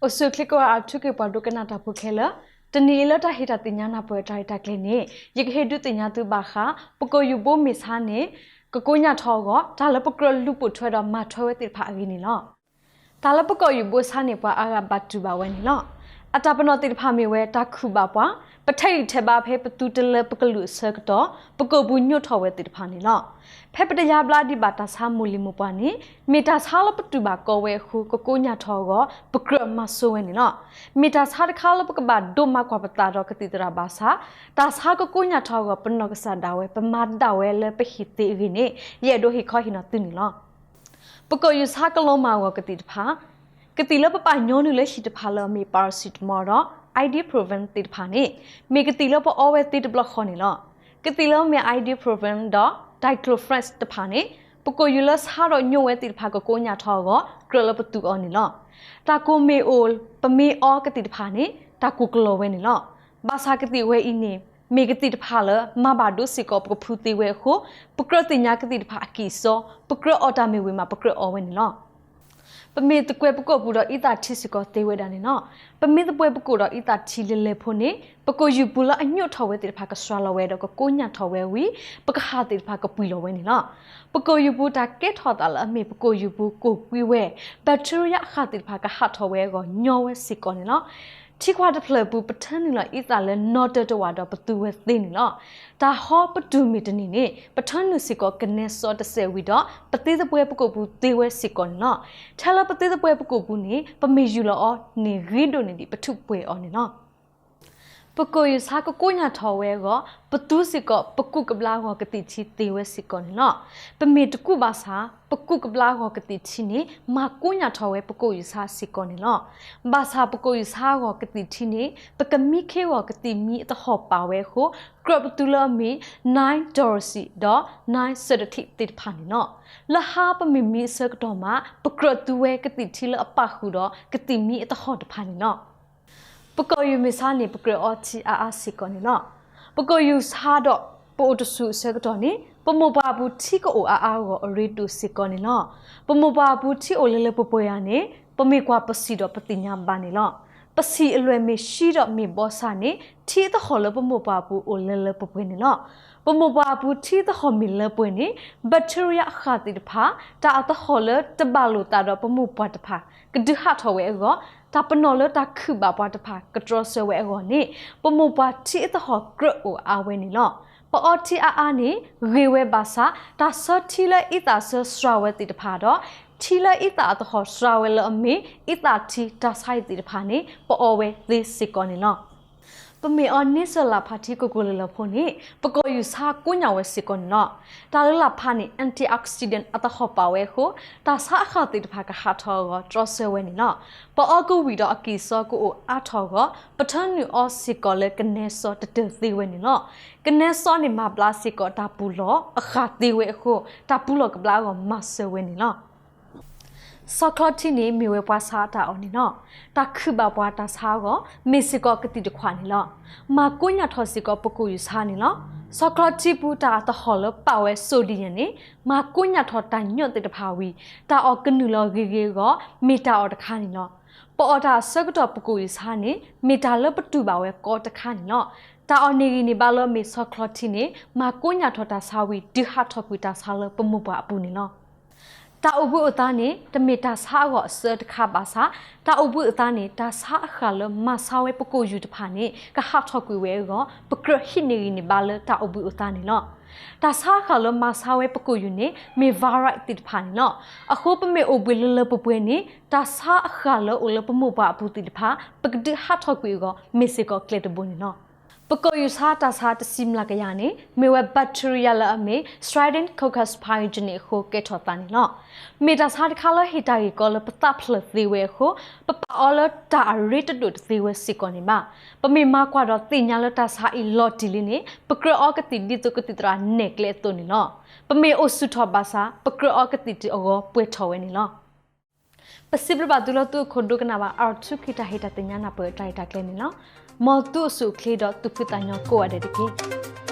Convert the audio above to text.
အိၣ်ဆူၣ်ချ့ကိးဂၤ အၣ်ထူခ့ပှၤဒိကနၣ်တၢ်ဖိခဲလၢာ်, တနံၤအံၤလၢတၢ်ဟ့ၣ်တၢ်သ့ၣ်ညါနၢ်ပၢၢ်တၢ်ရဲၣ်တၢ်ကျဲၤန့ၣ် ယကဟ့ၣ်ဒုးသ့ၣ်ညါသုဘၣ်ဃး ပကိာ်ယူၢ်ဘိမ့ၢ်ဆါန့ၣ် ကကိညၢ်ထီၣ်အဂီၢ် တၢ်လၢပကြၢးလူၤပိာ်ထွဲဒီးမၤထွဲဝဲသ့ၣ်တဖၣ်အဂ့ၢ်န့ၣ်လီၤ. တၢ်လၢပကိာ်ယူၢ်ဘိဆါန့ၣ် ပှၤအါဂၤဘၣ်တူၢ်ဘၣ်ဝဲန့ၣ်လီၤ. အတၢ်ပနီၣ်သ့ၣ်တဖၣ်မ့ၢ်ဝဲ တၢ်ခုၣ်ဘၣ်ပှၤ, ပထဲးဂံၢ်ထဲးဘါဖဲပသူတလၢပကလုာ်အဆၢကတီၢ် ပကိာ်ပူၤညိးထီၣ်ဝဲသ့ၣ်တဖၣ်န့ၣ်လီၤ. ဖဲပတယါဘျါဒံးဘၣ်တၢ်ဆါမိၢ်လံၤမိၢ်ပှၢ်န့ၣ် မ့ၢ်တၢ်ဆါလၢပတူၢ်ဘၣ်ကီဝဲအဃိ ကကိညၢ်ထီၣ်အဂီၢ် ပကြၢးမၤစိဝဲန့ၣ်လီၤ. မ့ၢ်တၢ်ဆါတခါလၢပကဘၣ်ဒိးမၤကွၢ်ပသးဒီးကသံၣ်သရၣ်ဘၣ်ဆၣ် တၢ်ဆါကကိညၢ်ထီၣ်အဂီၢ် ပနီၢ်ကစၢ်ဒၣ်ဝဲ ပမၤဒၣ်ဝဲလၢပဟ့ၣ်သ့အဂ့ၢ်န့ၣ် ယအဲၣ်ဒိးဟ့ၣ်ခီဟ့ၣ်နီၤသုန့ၣ်လီၤ. ပကိာ်ယူၢ်ဆါကလီၤမၢ်အဂီၢ်ကသံၣ်တဖၣ်, ကသံၣ်လၢပပာ်ညီနုၢ်လၢဟံၣ်တဖၣ်လၢအမ့ၢ် paracetamol ဒီး ibuprofen သ့ၣ်တဖၣ်န့ၣ် မ့ၢ်ကသံၣ်လၢပအီဝဲသ့တဘျီဃီန့ၣ်လီၤ. ကသံၣ်လၢအမ့ၢ် ibuprofen ဒီး diclofenac တဖၣ်န့ၣ် ပကိာ်ယူၢ်လၢဆါဒီးညိးဝဲသ့ၣ်တဖၣ်ကကိညၢ်ထီၣ်အဂီၢ် ကြၢးလၢပသူအီၤန့ၣ်လီၤ. တၢ်ကိၢ်မ့ၢ်အိၣ် ပမ့ၢ်အီကသံၣ်တဖၣ်န့ၣ် တၢ်ကိၢ်ကလီၤဝဲန့ၣ်လီၤ. ဘၣ်ဆၣ်ကသံၣ်ဝဲအံၤန့ၣ် မ့ၢ်ကသံၣ်တဖၣ်လၢမၤဘၣ်ဒိစ့ၢ်ကီးပကဖုသ့ဝဲအဃိ ပကြၢးသ့ၣ်ညါကသံၣ်တဖၣ်အကံၢ်အစီ, ပကြၢးအီၣ်တၢ်မ့ၢ်ဝံၤမး ပကြၢးအီဝဲန့ၣ်လီၤ. ပမ့ၢ်သကွဲးပကိာ်ပူၤဒီးအံသၣ်ထံစ့ၢ်ကီးသ့ဝဲဒၣ်န့ၣ်လီၤ. ပမ့ၢ်သကွဲးပကိာ်ဒီးအံသၣ်ထံလၢလၢၢ်ဖိန့ၣ် ပကိာ်ယူၢ်ပူၤလၢအညိးထီၣ်ဝဲသ့ၣ်တဖၣ်ကစှၤလီၤဝဲဒီးကကိညၢ်ထီၣ်ဝဲဝံၤ ပကဟၣ်သ့ၣ်တဖၣ်ကပှံာ်လီၤဝဲန့ၣ်လီၤ. ပကိာ်ယူၢ်ပူၤတၢ်ကဲထီၣ်သးလၢအမ့ၢ်ပကိာ်ယူၢ်ပူၤကိၢ်ကွံဝဲ bacteria အဃၢ်သ့ၣ်တဖၣ်ကဟးထီၣ်ဝဲအဂီၢ်ညီဝဲစ့ၢ်ကီးန့ၣ်လီၤ. ထံခွါတဖျၢၣ်ပူၤ ပထၢနုာ်လီၤအံသၣ်လၢနီတၢတဝာ်ဒီးပသူဝဲသ့န့ၣ်လီၤ. တၢ်ဟီပတုာ်မ့ၢ်တန့ၢ်န့ၣ် ပထၢနုာ်စ့ၢ်ကီးကနဲစီတစဲးဝံၤဒီး ပသ့သပှဲၤပကိာ်ပူၤသ့ဝဲစ့ၢ်ကီးန့ၣ်လီၤ. ထဲလၢပသ့သပှဲၤပကိာ်ပူၤန့ၣ် ပမ့ၢ်ယူၢ်လီၤအီၤန့ၣ်ဂ့ၤဒိၣ်န့ၢ်ဒံး ပထူၣ်ပှဲၤအီၤန့ၣ်လီၤ. ပကိာ်ယူၢ်ဆါကကိညၢ်ထီၣ်ဝဲအဂီၢ် ပသူစ့ၢ်ကီး ပကူၣ်ကဘျါဂီၤကသံၣ်ထံသ့ဝဲစ့ၢ်ကီးန့ၣ်လီၤ. ပမ့ၢ်တကူၣ်ဘၣ်ဆၣ် ပကူၣ်ကဘျါဂီၤကသံၣ်ထံန့ၣ် မၤကိညၢ်ထီၣ်ဝဲပကိာ်ယူၢ်ဆါစ့ၢ်ကီးန့ၣ်လီၤ. ဘၣ်ဆၣ်ပကိာ်ယူၢ်ဆါအဂီၢ်ကသံၣ်ထံန့ၣ် ပကမံခ့ဂီၤကသံၣ်မံအသဟီၣ်ပာ်ဝဲအဃိ ကြၢးပသူလၢအမ့ၢ် nine dorsi ဒီး nine sertraline သ့ၣ်တဖၣ်န့ၣ်လီၤ. လၢဟါပမ့ၢ်မံအဆၢကတီၢ်မး ပကြၢးသူဝဲကသံၣ်ထံလၢအပာ်ဃုာ်ဒီးကသံၣ်မံအသဟီၣ်တဖၣ်န့ၣ်လီၤ. ပကိာ်ယူၢ်မ့ၢ်ဆါန့ၣ် ပကြၢးအီထံအါအါစ့ၢ်ကီးန့ၣ်လီၤ. ပကိာ်ယူၢ်ဆါဒီး ပအိၣ်တဆူၣ်အဆၢကတီၢ်န့ၣ် ပမိၢ်ပှၢ်အပူၤထံကအိၣ်အါအါအဂီၢ်အရ့ဒိၣ်စ့ၢ်ကီးန့ၣ်လီၤ. ပမိၢ်ပှၢ်အပူၤထံအိၣ်လၢလၢပှဲၤပှဲၤဧါန့ၣ် ပမ့ၢ်ကွၢ်ပဆံၣ်ဒီးပသ့ၣ်ညါဘၣ်န့ၣ်လီၤ. ပဆံၣ်အလွဲၢ်မ့ၢ်ဆှံဒီးမ့ၢ်ဘီဆၣ်န့ၣ် ထံအသဟီၣ်လၢပမိၢ်ပှၢ်အပူၤအိၣ်လၢလၢပှဲၤပှဲၤန့ၣ်လီၤ. ပမိၢ်ပှၢ်အပူၤထံသဟီၣ်မ့ၢ်လၢပှဲၤန့ၣ် bacteria အဃၢ်သ့ၣ်တဖၣ် တၢ်အသဟီၣ်လၢတဘၣ်လိာ်သးဒီးပမိၢ်ပှၢ်တဖၣ် ကဒုးဟးထီၣ်ဝဲအဂီၢ် တၢ်ပနီၣ်လၢတၢ်ခုၣ်ဘၣ်ပှၤတဖၣ်ကတြီဆၢဝဲအဂီၢ်န့ၣ် ပမိၢ်ပှၢ်ထံအသဟီၣ်ကြၢးအိၣ်အါဝဲန့ၣ်လီၤ. ပအီထံအါအါန့ၣ် ဂ့ၤဝဲဘၣ်ဆၣ် တၢ်ဆၢထံလၢအံသၣ်ဆၢစှၤဝဲသ့ၣ်တဖၣ်ဒီး ထံလၢအံသၣ်အသဟီၣ်စှၤဝဲလၢအမ့ၢ် အံသၣ်ထံတၢ်ဆါဟံၣ်သ့ၣ်တဖၣ်န့ၣ် ပအီဝဲသ့စ့ၢ်ကီးန့ၣ်လီၤ. ပမ့ၢ်အီန့ဆၢၣ်လၣ်ဖးထံကိၢ်ကိၢ်လၢလၢဖိန့ၣ် ပကိာ်ယူၢ်ဆါကိညၢ်ဝဲစ့ၢ်ကီးန့ၣ်လီၤ. တၢ်လၢလၣ်ဖးန့ၣ် antioxidant အသဟီၣ်ပာ်ဝဲအဃိ တၢ်ဆါအဃၢ်သ့ၣ်တဖၣ်ကဟးထီၣ်အဂီၢ်တြီဆၢဝဲန့ၣ်လီၤ. ပအီကဝံၣ်ဒီးအကံၢ်အစီကအိၣ်အါထီၣ်အဂီၢ် ပထၢနုာ်အီစ့ၢ်ကီးလၢကနဲစီတတၢၢ်သ့ဝဲန့ၣ်လီၤ. ကနဲစီန့ၣ်မၤဘျါစ့ၢ်ကီးတၢ်ပူၤလီၢ်အဃၢ်သ့ဝဲအဃိ တၢ်ပူၤလီၢ်ကဘျါအဂီၢ်မၤစၢၤဝဲန့ၣ်လီၤ. ဆီချီထံန့ၣ်မ့ၢ်ဝဲပှၤဆါအတၢ်အီၣ်န့ၣ်လီၤ. တၢ်ခုၣ်ဘၣ်ပှၤတၢ်ဆါအဂီၢ် မ့ၢ်စ့ၢ်ကီးကသံၣ်တခွးန့ၣ်လီၤ. မၤကိညၢ်ထီၣ်စ့ၢ်ကီးပကိာ်ယူၢ်ဆါန့ၣ်လီၤ. ဆီချီထံပူၤတၢ်အသဟီၣ်လၢပာ်ဝဲ sodium န့ၣ် မၤကိညၢ်ထီၣ်တၢ်ညိးသ့ၣ်တဖၣ်ဝံၤ တၢ်အီၣ်ကနုာ်လီၤဂ့ၤဂ့ၤအဂီၢ် မ့ၢ်တၢ်အီၣ်တခါန့ၣ်လီၤ. ပအီၣ်တၢ်အဆၢကတီၢ်ပကိာ်ယူၢ်ဆါန့ၣ် မ့ၢ်တၢ်လၢပတူၢ်ဘၣ်ဝဲကီတခါန့ၣ်လီၤ. တၢ်အီၣ်န့ၢ်ဂံၢ်န့ၢ်ဘါလၢအမ့ၢ်ဆီချီထံန့ၣ် မၤကိညၢ်ထီၣ်တၢ်ဆါဝံၤ ဒုးဟးထီၣ်ကွံာ်တၢ်ဆါလၢပမိၢ်ပှၢ်အပူၤန့ၣ်လီၤ. တၢ်အိၣ်ဘှံးအိၣ်သါန့ၣ် တမ့ၢ်တၢ်ဆါအဂီၢ်အစၢတခါဘၣ်ဆၣ် တၢ်အိၣ်ဘှံးအိၣ်သါန့ၣ် တၢ်ဆါအဃၢ်လၢမၤဆါဝဲပကိာ်ယူၢ်တဖၣ်န့ၣ် ကဟးထီၣ်ကွံာ်ဝဲအဂီၢ် ပကြၢးဟံးန့ၢ်ဂံၢ်န့ၢ်ဘါလၢတၢ်အိၣ်ဘှံးအိၣ်သါန့ၣ်လီၤ. တၢ်ဆါအဃၢ်လၢမၤဆါဝဲပကိာ်ယူၢ်န့ၣ် မ့ၢ် virus သ့ၣ်တဖၣ်န့ၣ်လီၤ. အဃိပမ့ၢ်အိၣ်ဘှံးလၢလၢပှဲၤပှဲၤန့ၣ် တၢ်ဆါအဃၢ်လၢအိၣ်လၢပမိၢ်ပှၢ်အပူၤသ့ၣ်တဖၣ် ပကဒုးဟးထီၣ်ကွံာ်အဂီၢ် မ့ၢ်စ့ၢ်ကီးကျဲတဘိန့ၣ်လီၤ. ပကိာ်ယူၢ်ဆါတၢ်ဆါတဆံမျးကယၤန့ၣ် မ့ၢ်ဝဲ bacteria လၢအမ့ၢ် Stridiococcus pyogenes အဃိကဲထီၣ်သးန့ၣ်လီၤ. မ့ၢ်တၢ်ဆါတခါလၢဟ့ၣ်တၢ်ဂ့ၢ်ကီလၢပသးဖျၢၣ်သ့ဝဲအဃိ ပပာ်အီၤလၢတၢ်အရ့တဒိၣ်တသ့ဝဲစ့ၢ်ကီးန့ၣ်ဘၣ်. ပမ့ၢ်မၤကွၢ်ဒီးသ့ၣ်ညါလၢတၢ်ဆါအံၤလီၤတံၢ်လံန့ၣ် ပကြၢးအီကသံၣ်ဒ်သိးကသံၣ်သရၣ်နဲၣ်ကျဲအသိးန့ၣ်လီၤ. ပမ့ၢ်အိၣ်ဆူၣ်ထီၣ်ဘၣ်ဆၣ် ပကြၢးအီကသံၣ်တုၤအဂီၢ်ပှဲၤထီၣ်ဝဲန့ၣ်လီၤ. ပစံးဘျုးဘၣ်သုလၢသုအိၣ်ခိးဒိကနၣ်ဘၣ် R two K တၢ်ဟ့ၣ်တၢ်သ့ၣ်ညါနၢ်ပၢၢ်တၢ်ရဲၣ်တၢ်ကျဲၤန့ၣ်လီၤ. မ်သုအိၣ်ဆူၣ်အိၣ်ချ့ဒီးသူၣ်ဖှံသးညီကိးဂၤဒဲးတက့ၢ်.